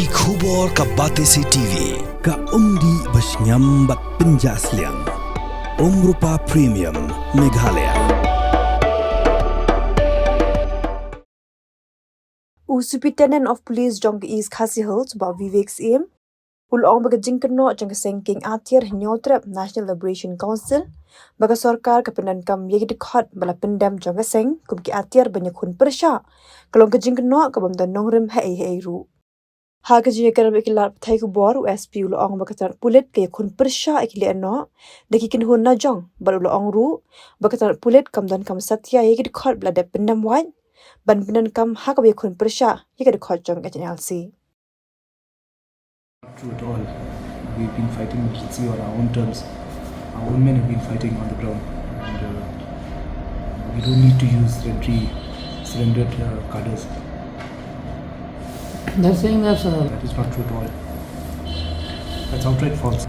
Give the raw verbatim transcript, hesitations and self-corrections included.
Ki khubor ka Batesi T V, ka umdih bashngiam bad pynjah sliang. Umrupa Premium, Meghalaya. U Superintendent of Police jong ka East Khasi Hills, Bah Vivek Syiem, u la ong ba ka jingkynnoh jong ka seng kieng atiar Hynñiewtrep National Liberation Council ba ka sorkar ka pyndonkam ïa ki dkhot ba la pyndem jong ka seng kum ki atiar ban ïakhun pyrshah, ka long ka jingkynnoh ka bym don nongrim haei haei ruh. Ha ka jingïakren bad ki lad pathai khubor, u S P u la ong ba ka tnat pulit ka ïakhun pyrshah ïa ki lehnoh da ki kynhun la jong, bad u la ong ruh ba ka tnat pulit kam donkam satia ïa ki dkhot ba la dep pyndem wait ban pyndonkam ha kaba ïakhun pyrshah ïa ki dkhot jong H N L C. Not true at all. We've been fighting emergency on our own terms, our own men have been fighting on the ground, and uh, we don't need to use sedentary, surrendered uh, cadres. They're saying that uh, That is not true at all. That's outright false.